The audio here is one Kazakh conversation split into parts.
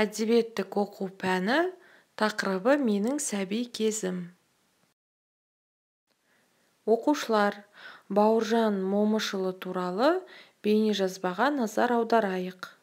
Әдебиеттік оқу пәні, тақырыбы менің сәби кезім. Оқушылар, Бауыржан Момышұлы туралы бейнежазбаға назар аударайық.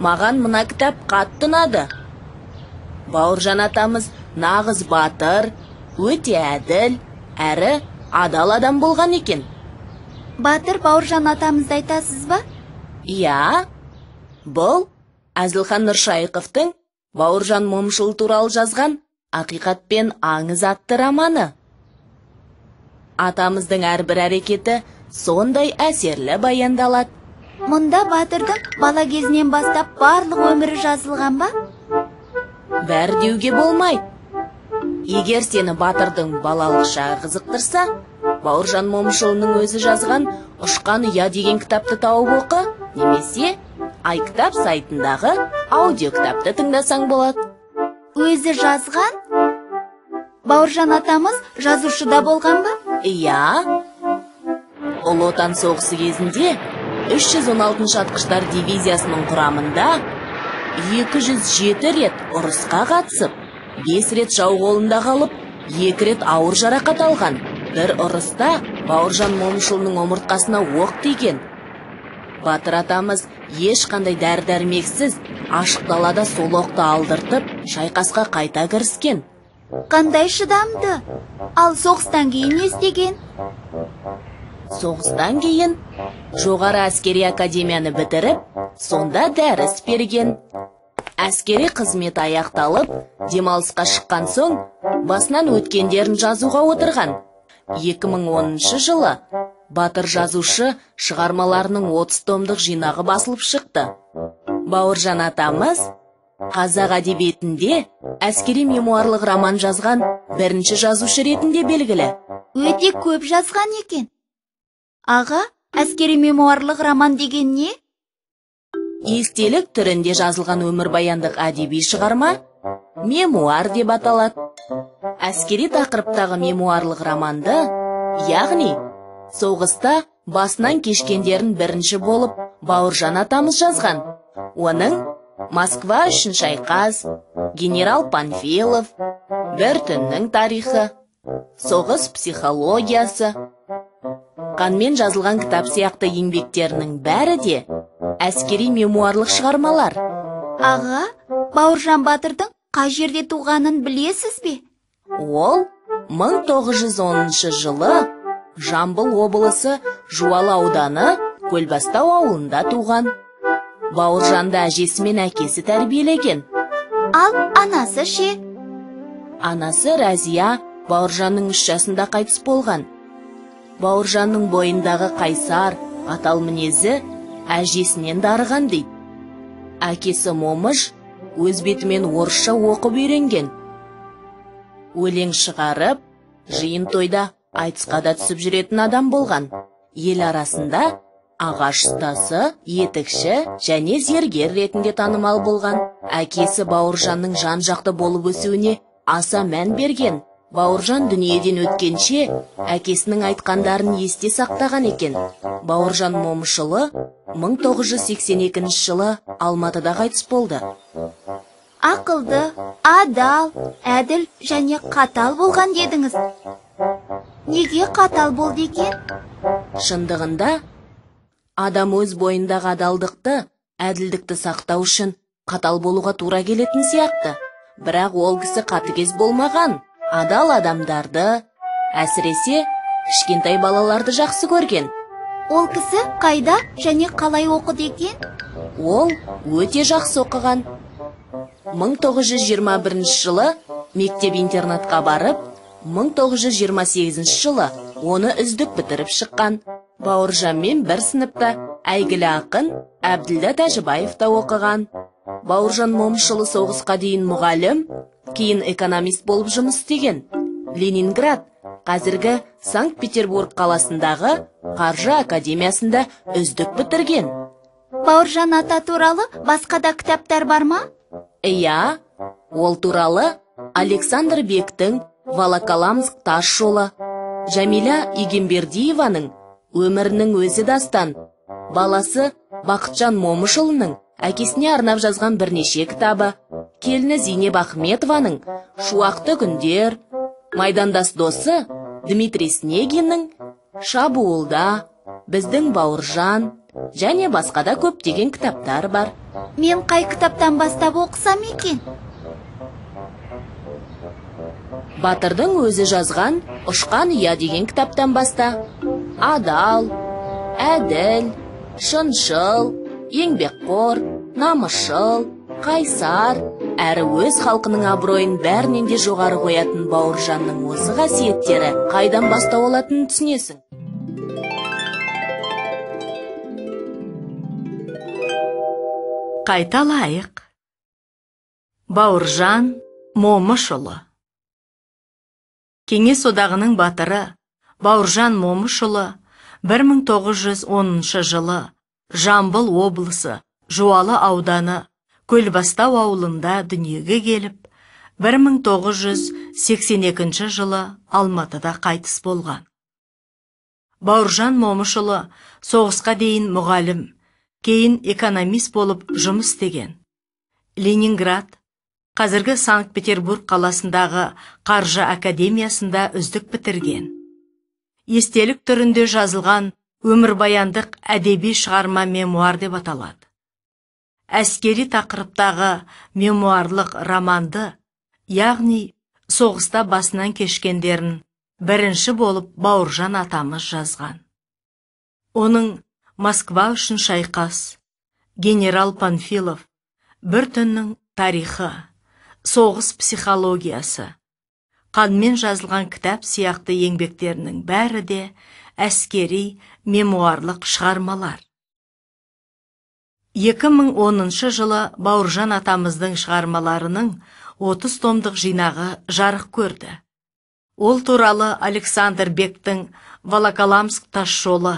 Маған мына кітап қатты ұнады. Бауыржан атамыз нағыз батыр, өте әділ, әрі адал адам болған екен. Батыр Бауыржан атамызды айтасыз ба? Иә. Бұл Әзілхан Нұршайықовтың Бауыржан Момышұлы туралы жазған Ақиқат пен аңыз атты романы. Атамыздың әрбір әрекеті сондай әсерлі баяндалады. Мұнда батырдың бала кезінен бастап барлық өмірі жазылған ба? Бәрі деуге болмайды. Егер сені батырдың балалық шағы қызықтырса, Бауыржан Момышұлының өзі жазған Ұшқан ұя деген кітапты тауып оқы, немесе iKitap сайтындағы аудиокітапты тыңдасаң болады. Өзі жазған? Бауыржан атамыз жазушы да болған ба? Иә. Ұлы Отан соғысы кезінде 316 атқыштар дивизиясының құрамында 207 рет ұрысқа қатысып, 5 рет жау қолында қалып, 2 рет ауыр жарақат алған. Бір ұрыста Бауыржан Момышұлының омыртқасына оқ тиген. Батыр атамыз ешқандай дәрі-дәрмексіз ашық далада сол оқты алдыртып, шайқасқа қайта кіріскен. Қандай шыдамды! Ал соғыстан кейін не істеген? Соғыстан кейін жоғары әскери академияны бітіріп, сонда дәріс берген. Әскери қызмет аяқталып, демалысқа шыққан соң, басынан өткендерін жазуға отырған. 2010 жылы батыр жазушы шығармаларының 30 томдық жинағы басылып шықты. Бауыржан атамыз қазақ әдебиетінде әскери мемуарлық роман жазған бірінші жазушы ретінде белгілі. Өте көп жазған екен. Аға, әскери мемуарлық роман деген не? Естелік түрінде жазылған өмірбаяндық әдеби шығарма мемуар деп аталады. Әскери тақырыптағы мемуарлық романды, яғни соғыста басынан кешкендерін бірінші болып Бауыржан атамыз жазған. Оның Москва үшін шайқас, генерал Панфилов, бір түннің тарихы, соғыс психологиясы, қанмен жазылған кітап сияқты еңбектерінің бәрі де әскери мемуарлық шығармалар. Аға, Бауыржан батырдың қай жерде туғанын білесіз бе? Ол 1910 жылы Жамбыл облысы Жуалы ауданы Көлбастау ауылында туған. Бауыржанды әжесі мен әкесі тәрбиелеген. Ал анасы ше? Анасы Разия Бауыржанның 3 жасында қайтыс болған. Бауыржанның бойындағы қайсар, қатал мінезі әжесінен дарыған дейді. Әкесі Момыш өз бетімен орысша оқып үйренген. Өлең шығарып, жиын тойда айтысқа да түсіп жүретін адам болған. Ел арасында ағаш ұстасы, етікші және зергер ретінде танымал болған. Әкесі Бауыржанның жан-жақты болып өсуіне аса мән берген. Бауыржан дүниеден өткенше әкесінің айтқандарын есте сақтаған екен. Бауыржан Момышұлы 1982 жылы Алматыда қайтыс болды. Ақылды, адал, әділ және қатал болған дедіңіз. Неге қатал болды екен? Шындығында, адам өз бойындағы адалдықты, әділдікті сақтау үшін қатал болуға тура келетін сияқты. Бірақ ол кісі қатыгез болмаған. Адал адамдарды, әсіресе кішкентай балаларды жақсы көрген. Ол кісі қайда және қалай оқыды екен? Ол өте жақсы оқыған. 1921 жылы мектеп-интернатқа барып, 1928 жылы оны үздік бітіріп шыққан. Бауыржанмен бір сыныпта әйгілі ақын Әбділда Тәжібаев та оқыған. Бауыржан Момышұлы соғысқа дейін мұғалім, кейін экономист болып жұмыс істеген. Ленинград, қазіргі Санкт-Петербург қаласындағы қаржы академиясында үздік бітірген. Бауыржан ата туралы басқа да кітаптар бар ма? Иә, ол туралы Александр Бектің Волоколамск тас жолы, Жәмила Егембердиеваның Өмірінің өзі дастан, баласы Бақытжан Момышұлының әкесіне арнап жазған бірнеше кітабы, келіні Зейнеп Ахметованың Шуақты күндер, майдандас досы Дмитрий Снегиннің Шабуылда, Біздің Бауыржан және басқа да көптеген кітаптар бар. Мен қай кітаптан бастап оқысам екен? Батырдың өзі жазған Ұшқан ұя деген кітаптан баста. Адал, әділ, шыншыл, еңбекқор, намысшыл, қайсар, әрі өз халқының абыройын бәрінен де жоғары қоятын Бауыржанның осы қасиеттері қайдан бастау алатынын түсінесің. Қайталайық. Бауыржан Момышұлы. Кеңес одағының батыры Бауыржан Момышұлы 1910 жылы Жамбыл облысы Жуалы ауданы Көлбастау ауылында дүниеге келіп, 1982 жылы Алматыда қайтыс болған. Бауыржан Момышұлы соғысқа дейін мұғалім, кейін экономист болып жұмыс істеген. Ленинград, қазіргі Санкт-Петербург қаласындағы қаржы академиясында үздік бітірген. Естелік түрінде жазылған өмірбаяндық әдеби шығарма мемуар деп аталады. Әскери тақырыптағы мемуарлық романды, яғни соғыста басынан кешкендерін бірінші болып Бауыржан атамыз жазған. Оның Москва үшін шайқас, генерал Панфилов, бір түннің тарихы, соғыс психологиясы, қанмен жазылған кітап сияқты еңбектерінің бәрі де әскери мемуарлық шығармалар. 2010 жылы Бауыржан атамыздың шығармаларының 30 томдық жинағы жарық көрді. Ол туралы Александр Бектің Волоколамск тас жолы,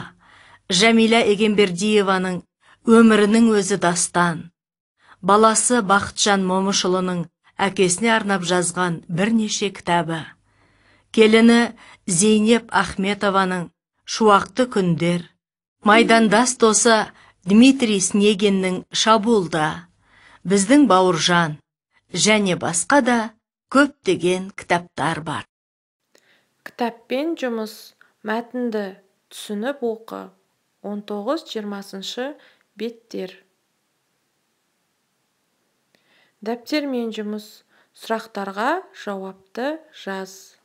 Жәмила Егембердиеваның Өмірінің өзі дастан, баласы Бақытжан Момышұлының әкесіне арнап жазған бірнеше кітабы, келіні Зейнеп Ахметованың Шуақты күндер, майдандас досы Дмитрий Снегиннің Шабуылда, Біздің Бауыржан және басқа да көптеген кітаптар бар. Кітаппен жұмыс. Мәтінді түсініп оқы. 19-20 беттер. Дәптермен жұмыс. Сұрақтарға жауапты жаз.